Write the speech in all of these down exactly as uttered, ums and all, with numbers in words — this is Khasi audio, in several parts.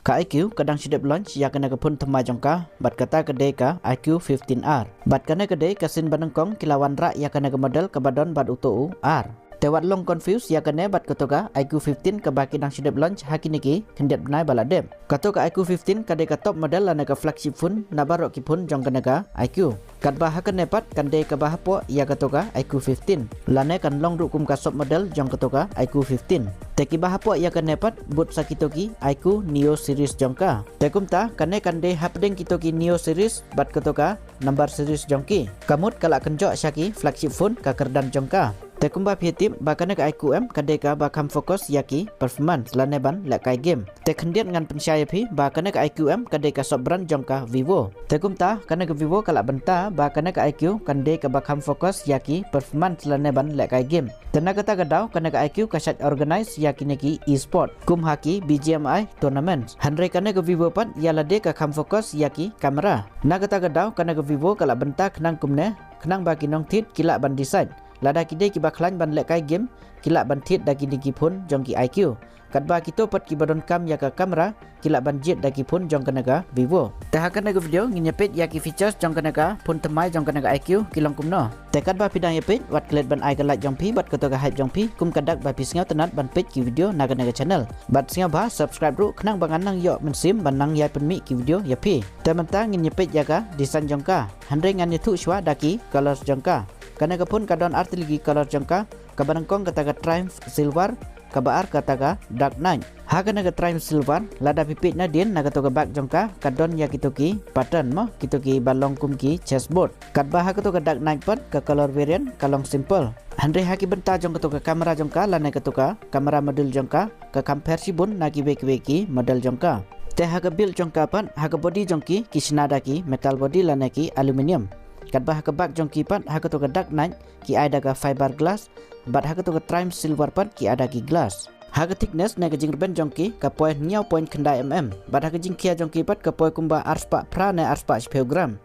Ka I Q ka dang shu dep launch ïa kane ka phone thymmai jong ka, bad kata ka dei ka I Q fifteen R. Bad kane ka dei ka sien ba nyngkong ki la wanrah ïa kane ka model kaba don bad uto u R. Te wat long confuse ïa kane bad kato ka I Q fifteen kaba ki dang shu dep launch ha kine ki khyndiat bnai ba la dep. Kato ka I Q fifteen ka dei ka top model lane ka flagship phone na baroh ki phone jong kane ka I Q. Katba ha kane pat kan dei kaba hapoh ïa kato ka I Q fifteen, lane kan long ruh kum ka sub model jong kato ka I Q fifteen. Te kiba hapoh ïa kane pat bud sa kito ki I Q Neo series jong ka. Te kumta kane kan dei hapdeng kito ki Neo series bad kato ka number series jong ki. Ka mut ka la kynjoh sha ki flagship phone ka kyrdan jong ka. Te kumba phi tip ba kane ka I Q M ka dei kaba kham focus ïa ki performance lane ban lehkai game. Te khyndiat ngan pynshai ïa phi ba kane ka I Q M ka dei ka sub brand jong ka Vivo. Te kumta kane ka Vivo ka la bynta ba kane ka I Q kan dei kaba kham focus ïa ki performance lane ban lehkai game. Te na kata ka daw kane ka I Q ka shait organize ïa kine ki e-sport kum ha ki B G M I tournaments. Hynrei kane ka Vivo pat ïa lade ka kham focus ïa ki camera. Na kata ka daw kane ka Vivo ka la bynta khnang kumne, khnang ba ki nongthied ki lah ban decide lada ki dei kiba khlaiñ ban lehkai game, ki lah ban thied da kine ki phone jong ki I Q. Katba kito pat kiba donkam ïa ka camera ki lah ban jied da ki phone jong kane ka Vivo. Te ha kane ka video ngin ïa peit ïa ki features jong kane ka phone thymmai jong kane ka I Q ki long kumno. Te katba phi dang ïa peit, wat klet ban ai ka like jong phi bad kato ka hype jong phi kum ka dak ba phi sngewtynnat ban peit ki video na kane ka channel. Bad sngewbha subscribe ruh khnang ba ngan nang ïoh mynsiem ban nang ïa pynmih ki video ïa phi. Te mynta ngin ïa peit ïa ka design jong ka. Hynrei ngan ïathuh shuwa da ki colors jong ka. Kane ka phone ka don artylli ki colors jong ka. Kaba nyngkong kata ka Triumph Silver, kaba ar kata ka Dark Knight. Ha kane ka Triumph Silver, lada phi peit nadien na kato ka back jong ka, ka don ïa kito ki pattern mo, kito kiba long kum ki chessboard. Katba ha kato ka Dark Knight pat ka color variant ka long simple. Hynrei ha ki bynta jong kato ka camera jong ka lane kato ka camera module jong ka, ka kham pher shibun na kiwei kiwei ki model jong ka. Te ha ka build jong ka pat, ha ka body jong ki, ki shna da ki metal body lane ki aluminium. Katba ha ka back jong ki pat, ha kato ka Dark Knight, ki ai da ka fiberglass, bad ha kato ka Triumph Silver pat ki ai da ki glass. Ha ka thickness ne ka jingrben jong ki ka poi hynñiew point khyndai mm, bad ha ka jingkhia jong ki pat ka poi kumba arspah phra ne arspah shiphew gram.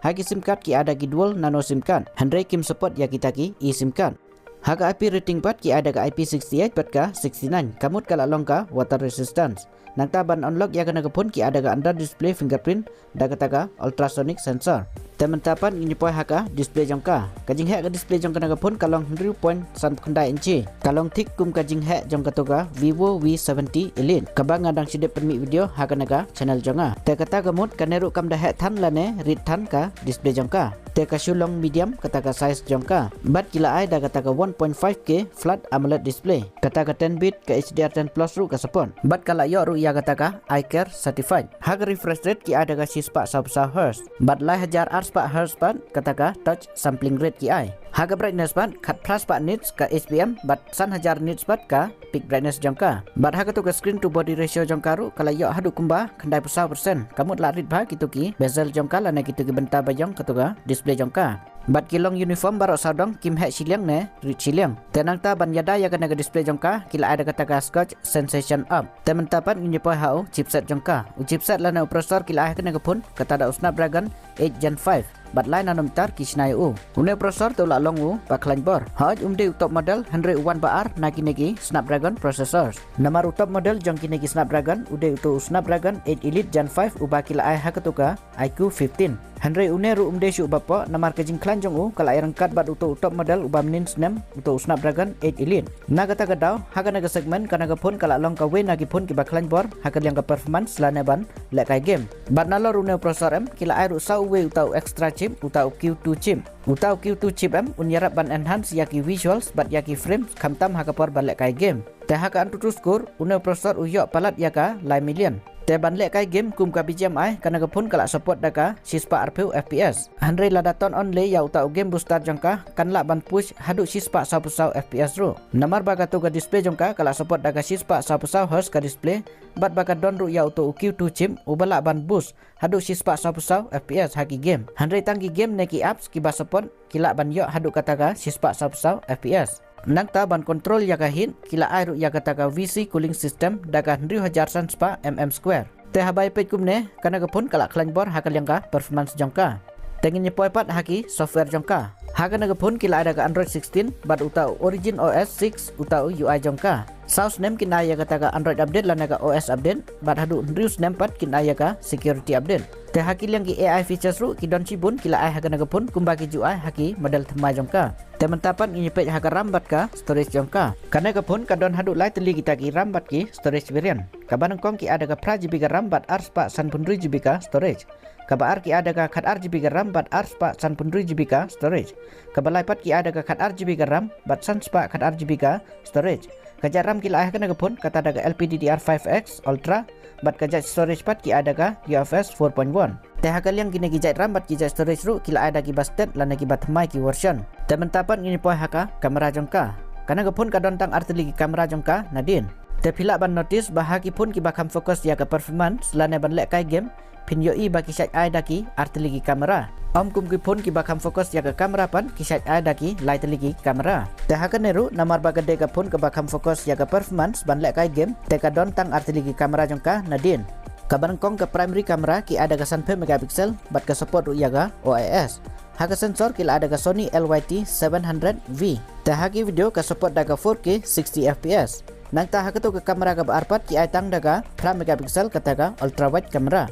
Ha ki sim card ki ai da ki dual nano sim card, hynrei kim support ïa kita ki e-sim card. Ha ka I P rating pat ki ai da ka I P sixty-eight bad ka sixty-nine, ka mut ka la long ka water resistance. Nangta ban unlock ïa kane ka phone ki ai da ka under display fingerprint da kata ka ultrasonic sensor. Te mynta pat ngin ïa poi ha ka display jong ka. Ka jingheh ka display jong kane ka phone ka long hynriew point san khyndai inchi. Ka long thik kum ka jingheh jong kato ka Vivo V seventy Elite, kaba nga dang shu dep pynmih video ha kane ka channel jong nga. Te kata ka mut kane ruh kam da heh than lane rit than ka display jong ka. Te ka shu long medium kata ka size jong ka. Bad ki la ai da kata ka one point five K flat AMOLED display. Kata ka ten bit ka H D R ten plus ruh ka support. Bad ka la ïoh ruh ïa kata ka iCare certified. Ha ka refresh rate ki ai da ka shispah sawphew saw hertz. Bad lai hajar arspah hertz pat kata ka touch sampling rate ki ai. Ha ka brightness pat khatphra spah nits ka H P M bad san hajar nits pat ka peak brightness jong ka. Bad ha kato ka screen to body ratio jong ka ruh ka la ïoh haduh kumba khyndaiphew saw percent. Ka mut la rit bha kito ki bezel jong ka lane kito ki bynta ba ïong kato ka display jong ka. Bad ki long uniform baroh sawdong, kim heh shiliang ne rit shiliang. Te nangta ban ïada ïa kane ka display jong ka ki la ai da kata ka Scotch Sensation Up. Te mynta pat ngin ïa poi ha u chipset jong ka. U chipset lane u processor ki la ai ha kane ka phone kata da u Snapdragon eight Gen five. Bad lai nanometer ki shna ïa u. Une u processor te u la long u ba khlaiñ bor. Hooid um dei u top model hynrei u wan ba ar na kine ki Snapdragon processors. Namar u top model jong kine ki Snapdragon u dei uto u Snapdragon eight Elite Gen five uba ki la ai ha kato ka I Q fifteen. Hynrei une ruh um dei shuh ba poh namar ka jingkhlaiñ jong u ka la ïaryngkat bad uto u top model uba mynnin snem, uto u Snapdragon eight Elite. Na kata ka daw ha kane ka segment kane ka phone ka la long kawei na ki phone kiba khlaiñ bor ha ka liang ka performance lane ban lehkai game. Bad nalor une u processor em ki la ai ruh sa uwei uta u extra chip, uta u Q two chip. Uta u Q two chip em un ïarap ban enhance ïa ki visuals bad ïa ki frames khamtam ha ka por ba lehkai game. Te ha ka AnTuTu score une u processor u ïoh palat ïa ka lai million. Te ban lehkai game kum ka B G M I kane ka phone ka la support da ka shispah arphew F P S. Hynrei lada turn on lei ïa uta u game booster jong ka kan lah ban push haduh shispah sawphew saw F P S ruh. Namar ba kato ka display jong ka ka la support da ka shispah sawphew saw hertz ka display bad ba ka don ruh ïa uto u Q two chip uba lah ban boost haduh shispah sawphew saw F P S ha ki game. Hynrei tang ki game ne ki apps kiba support ki lah ban ïoh haduh kata ka shispah sawphew saw F P S. Nangta ban control ïa ka heat ki la ai ruh ïa kata ka V C cooling system da ka hynriew hajar san spah mm square. Te haba ïa peit kumne kane ka phone ka la khlaiñ bor ha ka liang ka performance jong ka. Te ngin ïa poi pat ha ki software jong ka. Ha kane ka phone ki la ai da ka Android sixteen bad uta u Origin O S six uta u U I jong ka. Saw snem kin ai ïa kata ka Android update lane ka O S update, bad haduh hynriew snem pat kin ai ïa ka security update. Te ha ki liang ki A I features ruh ki don shibun ki la ai ha kane ka phone kumba ki ju ai ha ki model thymmai jong ka. Te mynta pat ngin ïa peit ha ka RAM bad ka storage jong ka. Kane ka phone ka don haduh lai tylli kita ki RAM bad ki storage variant. Kaba nyngkong ki ai da ka phra GB ka RAM bad ar spah sanphew hynriew GB ka storage. Kaba ar ki ai da ka khatar GB ka RAM bad ar spah sanphew hynriew GB ka storage. Kaba lai pat ki ai da ka khatar GB ka RAM bad san spah khatar GB ka storage. Ka jait RAM ki la ai ha kane ka phone kata da ka L P D D R five X Ultra, bad ka jait storage pat ki ai da ka U F S four point one. Te ha ka liang kine ki jait RAM bad ki jait storage ruh ki la ai da kiba stet lane kiba thymmai ki version. Te mynta pat ngin ïa poi ha ka camera jong ka. Kane ka phone ka don tang ar tylli ki camera jong ka nadien. Te phi lah ban notice ba ha ki phone kiba kham focus ïa ka performance lane ban leh kai game, phin ïohi ba ki shait ai da ki ar tylli ki camera. Ym kum ki phone kiba kham focus ïa ka camera pat ki shait ai da ki lai tylli ki camera. Te ha kane ruh namar ba ka dei ka phone kaba kham focus ïa ka performance ban leh kai game, te ka don tang ar tylli ki camera jong ka nadien. Kaba nyngkong ka primary camera ki ai da ka sanphew megapixel bad ka support ruh ïa ka O I S. Ha ka sensor ki la ai da ka Sony L Y T seven hundred V. Te ha ki video ka support da ka four K sixty F P S. Nangta ha kato ka camera kaba ar pat ki ai tang da ka phra megapixel kata ka ultra wide camera.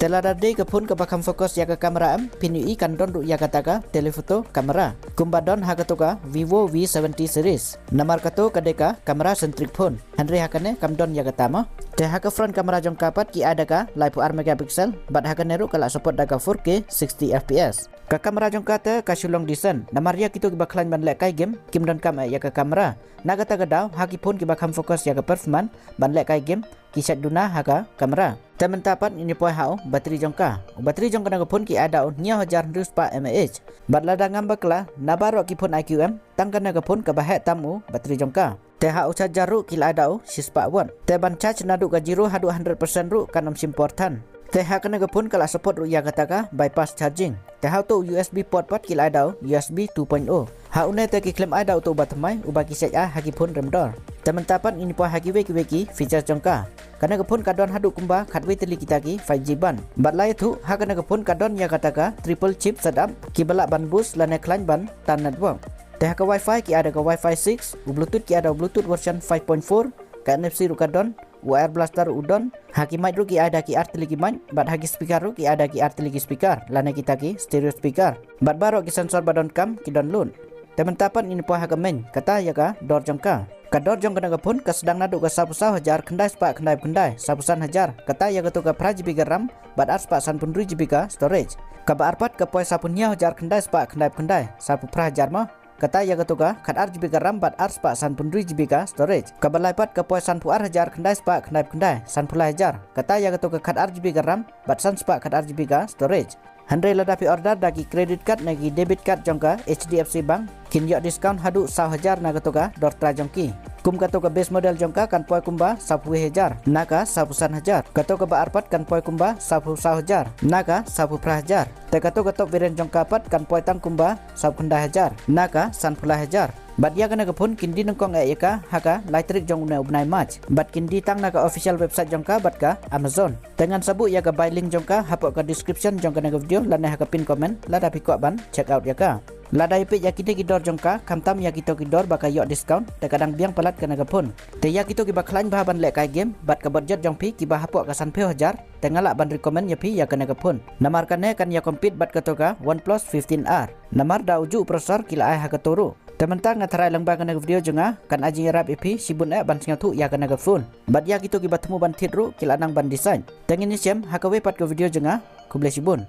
Te lada dei ka phone kaba kham focus ïa ka camera em, phin ïohi kan don ruh ïa kata ka telephoto camera, kumba don ha kato ka Vivo V seventy series. Namar kato ka dei ka camera centric phone, hynrei ha kane kam don ïa kata mo. Te ha ka front camera jong ka pat ki ai da ka laiphew ar megapixel, bad ha kane ruh ka la support da ka four K sixty F P S. Ka camera jong ka te ka shu long decent, namar ïa kito kiba khlaiñ ban leh kai game kim donkam eh ïa ka camera. Na kata ka daw ha ki phone kiba kham focus ïa ka performance ban leh kai game, ki shait duna ha ka camera. Te mynta pat ngin ïa poi ha u battery jong ka. U battery jong kane ka phone ki ai da u hynñiew hajar hynriew spah mAh. Bad lada ngam bakla, na baroh ki phone I Q M, tang kane ka phone kaba heh tam u battery jong ka. Te ha u charger ruh ki la ai da u shispah watt. Te ban charge naduh ka zero haduh hundred percent ruh kan ym shim por than. Te ha kane ka phone ka la support ruh ïa kata ka bypass charging. Te ha uto u U S B port pat ki la ai da u U S B two point oh. Ha une te ki khlem ai da uto uba thymmai uba ki shait ai ha ki phone rem dor. Te mynta pat ngin ïa poi ha kiwei kiwei ki features jong ka. Kane ka phone ka don haduh kumba khatwei tylli kita ki five G band. Bad la ïathuh ha kane ka phone ka don ïa kata ka triple chip setup kiba lah ban boost lane khlaiñ ban tan network. Te ha ka Wi-Fi ki ai da ka Wi-Fi six, u Bluetooth ki ai da u Bluetooth version five point four, ka N F C ruh ka don, u Air Blaster ruh u don, ha ki mic ruh ki ai da ki ar tylli ki mic, bad ha ki speaker ruh ki ai da ki ar tylli ki speaker, lane kita ki stereo speaker. Bad baroh ki sensor ba donkam ki don lut. Te mynta pat ngin ïa poi ha ka main, kata ïa ka dor jong ka. Ka dor jong kane ka phone ka sdang naduh ka sawphew saw hajar khyndai spah khyndaiphew khyndai, sawphew san hajar, kata ïa kato ka phra GB ka RAM bad ar spah sanphew hynriew GB ka storage. Kaba ar pat ka poi sawphew hynñiew hajar khyndai spah khyndaiphew khyndai, sawphew phra hajar mo. Kata ïa kato ka khatar GB ka RAM bad ar spah sanphew hynriew GB ka storage. Kaba lai pat ka poi sanphew ar hajar khyndai spah khyndaiphew khyndai, sanphew lai hajar, kata ïa kato ka khatar GB ka RAM bad san spah khatar GB ka storage. Hynrei lada phi order da ki credit card ne ki debit card jong ka H D F C Bank, kin ïoh discount haduh saw hajar na kato ka dor trai jong ki. Kum kato ka base model jong ka kan poi kumba sawphew wei hajar na ka sawphew san hajar. Kato kaba ar pat kan poi kumba sawphew saw hajar na ka sawphew phra hajar. Te kato ka top variant jong ka pat kan poi tang kumba sawphew khyndai hajar na ka sanphew lai hajar. Bad ïa kane ka phone kin die nyngkong eh ïa ka ha ka lai tarik jong une u bnai March. Bad kin die tang na ka official website jong ka bad ka Amazon. Te ngan sa buh ïa ka buy link jong ka hapoh ka description jong kane ka video lane ha ka pin comment lada phi kwah ban check out ïa ka. Lada ïa peit ïa kine ki dor jong ka, khamtam ïa kito ki dor ba ka ïoh discount, te ka dang biang palat kane ka phone. Te ïa kito kiba khlaiñ bha ban leh kai game bad ka budget jong phi kiba hapoh ka sanphew hajar, te nga lah ban recommend ïa phi ïa kane ka phone. Namar kane kan ïa compete bad kato ka OnePlus fifteen R. Namar da ujuh u processor ki la ai ha kato ruh. Te mynta nga tharai lyngba kane ka video jong nga, kan ai jingïarap ïa phi shibun eh ban sngewthuh ïa kane ka phone. Bad ïa kito kiba thmu ban thied ruh ki la nang ban decide. Te ngin ïashem ha kawei pat ka video jong nga. Khublei shibun.